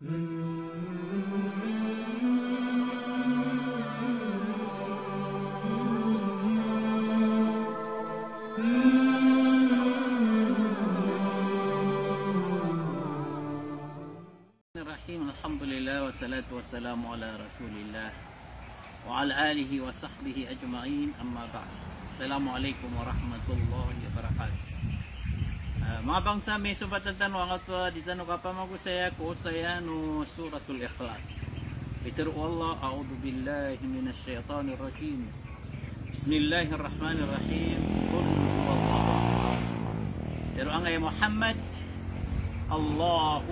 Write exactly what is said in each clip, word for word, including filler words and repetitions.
Bismillahirrahmanirrahim. Alhamdulillah, wassalatu wassalamu ala Rasulillah wa ala alihi wa sahbihi ajma'in, amma ba'd. Assalamu alaikum warahmatullahi wabarakatuh. Ah, manga bangsa mi, sombatan tano angkoto a di tano kapamagosaya ko osayan o Suratul Ikhlas. Pitharo o Allah, a'udhu billahi minash shaitanir rajim. Bismillahirrahmanirrahim. Qul huwallahu ahad. Tharo angka ya Muhammad, Allahu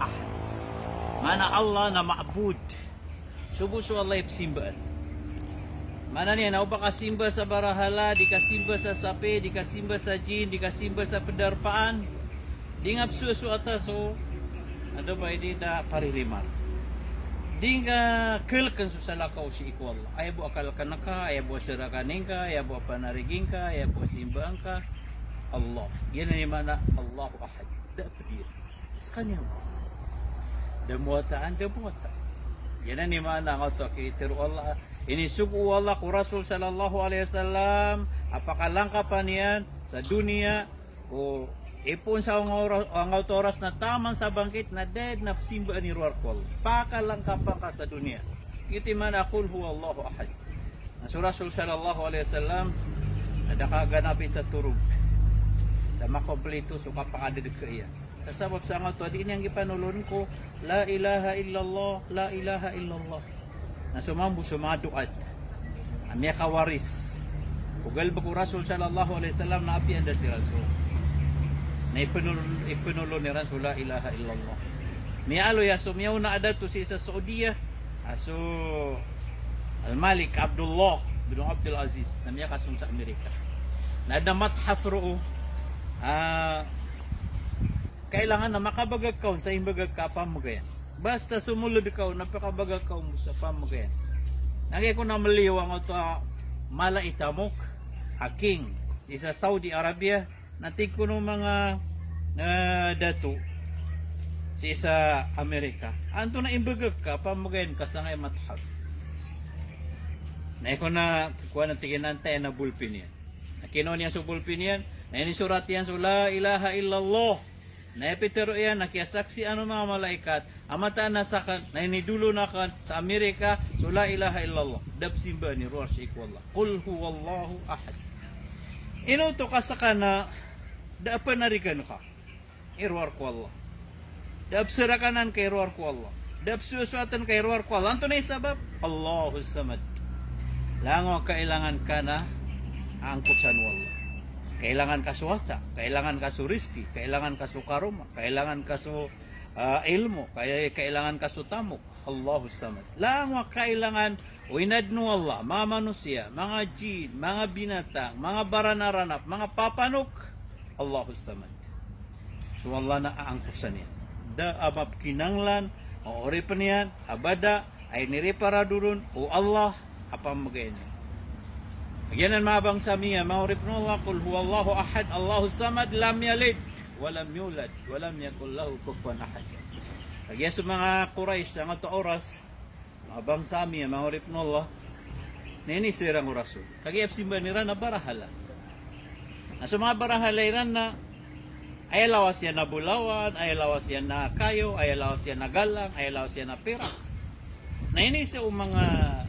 ahad. Maana Allah na ma'bud. Sogo so Allah i pesimbaan. Maana niyan na o ba kasimba sa barahala, di kasimba sa sapi, di kasimba sa jin, di kasimba sa pedarpaan. Di nga pesosoat a so, anda ba ini da paririmal. Di nga keleken so salakaw sii ko Allah. Aya bo a kaleken ka, aya bo a serakan ka, aya bo a panarigin ka, aya bo a simbaan ka. Allah. Iyan i maana Allahu Ahad. Da pediya. Sekaniyan bo. Da mowata an, da mowata. Iyan i maana angkoto a kitharo o Allah. Inisogo o Allah ko Rasul sallallahu alaihi wasallam a pakalangkapan iyan sa doniya, ko ipoon sa angkoto a oras, angkoto a oras na taman sa bangkit na da den a pesimbaan i rowar ko Allah. Pakalangkapan ka sa doniya. Giyoto i maana qul huwallahu ahad. Na so Rasul sallallahu alaihi wasallam na da kaganapi sa torog. Da makomplito so kapakadedeka iyan. Sa sabap sa angkoto a di niyan gipanolon ko la ilaha illallah, la ilaha illallah. Na so mambo so manga doat a miyakawaris ko galebek o Rasul sallallahu alaihi wasallam na apiya anda si Rasul. Na ipenolon, ipenolon iran so la ilaha illallah. Miyaaloy a so miyaona a dato sii sa Saudiya, a so Al-Malik Abdullah bin Abdul Aziz, na miyakasong sa Amerika. Na aden a mathaf roo a kailangan na makabagak ka on sa imbagak ka a pamegayan. Basta somolod ka on na pakabagak ka on sa pamegayan. Na giya kon a meliyo angkoto a mala i tamok a king sii sa Saudi Arabia, na tig kon o manga, eh, dato sii sa Amerika, antonaa i imbagak ka a pamegayan ka sangkai a mathaf? Na aya kon a kowan a tig iyan, antaa na bolpin iyan. Na kinowa niyan so bolpin iyan, na inisorat iyan so la ilaha illallah. Na aya pitharo iyan na kiyasaksian o manga malaikat a mataan a saken na inidolon aken sa Amerika so la ilaha illallah. Da pesimbaan i rowar sii ko Allah. Qul huwallahu ahad. Ino oto ka seka na da a panarigan ka i rowar ko Allah. Da a peserakanan ka i rowar ko Allah. Da a pesosoaten ka i rowar ko Allah. Antonaa i sabap? Allahus Samad. Langon a kailangan ka na angkosan o Allah. Kailangan ka so wata, kailangan ka so rizki, kailangan ka so karoma, kailangan ka so, ah, ilmo, kai-, kailangan ka so tamok. Allahus Samad. Langon a kailangan o inaden o Allah, manga manosiya, manga jin, manga binatang, manga baranaranap, manga papanok, Allahus Samad. So Allah na aangkosan iyan. Da a mapkinanglan o oripen iyan a bada a iniriparado ron o Allah a pamegayan iyan. Giyanan manga bangsa mi a manga oripen o Allah, qul huwallahu ahad, Allahus samad, lam yalid wa lam yulad wa lam yakul lahu kufuwan ahad. Kagiya so manga Quraysh angkoto a oras, manga bangsa mi a manga oripen o Allah, na iniiza iran o Rasul. Kagiya pesimbaan iran a barahala. Na so manga barahala iran na aya lawas iyan na bolawan, aya lawas iyan na kayo, aya lawas iyan na galang, aya lawas iyan na pirak. Na iniiza o manga,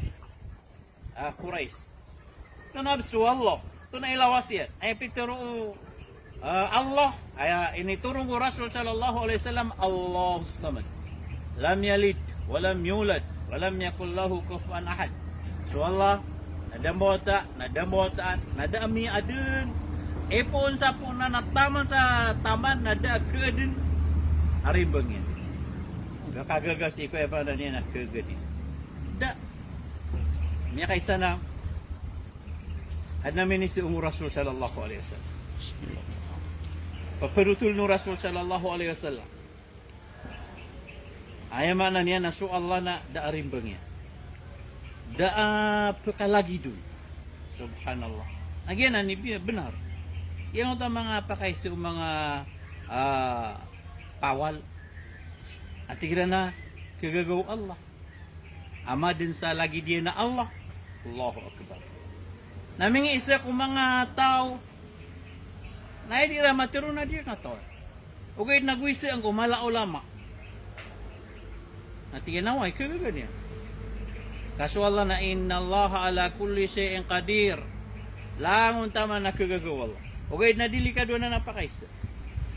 ah, Quraysh. Antonaa bes so Allah? Antonaa i lawas iyan? Aya pitharo o, ah, Allah, aya initoron ko Rasul sallallahu alaihi wasallam, Allahus samad. Lam yalid wa lam yulad wa lam yakul lahu kufuwan ahad. So Allah na da mbawata, na da mbawataan, na da a miyaaden. Ipoon sa poon na taman sa taman na da a kaaden a rimbang iyan. Da kagaga sii ko aya panda niyan a kagaga niyan. Da. Miyakaisa na aden a miniiza o Rasul sallallahu alaihi wasallam. Paparotol o Rasul sallallahu alaihi wasallam. Aya maana niyan na so Allah na da a rimbang iyan. Da a pekalagid on. Subhanallah. Na giyanan i bi-, benar. Giyangkoto a manga pakaiza o manga, ah, pawal. Tig iran a khagaga o Allah a madn sa lagid iyan a Allah. Allahu Akbar. Na mingiisa ko manga taw na aya di iran matharoon a di iran a taw. Ogaid na go isa angko mala a ulama na tig iyan a oway, khagaga niyan. Ka so Allah na, "Innallaha ala kulli shay'in qadir." Langon taman a khagaga o Allah. Ogaid na delikado anan a pakaisa.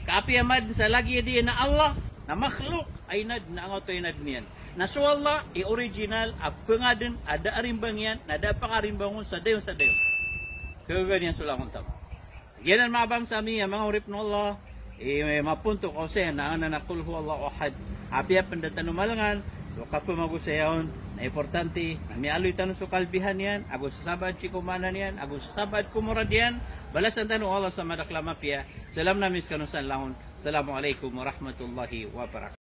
Ka apiya madn sa lagid iyan a Allah, na makhluk a inadn, angkoto a inadn iyan. Na so Allah i original a pngadn a da a rimbang iyan, na da a pakarimbang on sa dayon sa dayon. Khagaga niyan so langon taman. Giyanan manga bangsa mi a manga oripn o Allah, i maponto ko saya na anan a Qul huwallahu ahad. Apiya pn da tano malangan so kapmagosaya on, na importante na miyaaloy tano so kalbihan iyan, ago sasabaad sii ko maana niyan, ago sasabaad ko murad iyan. Balasan tano o Allah sa madakl a mapiya. Salam ami skano san langon. Assalamu alaikum warahmatullahi wabarakatuh.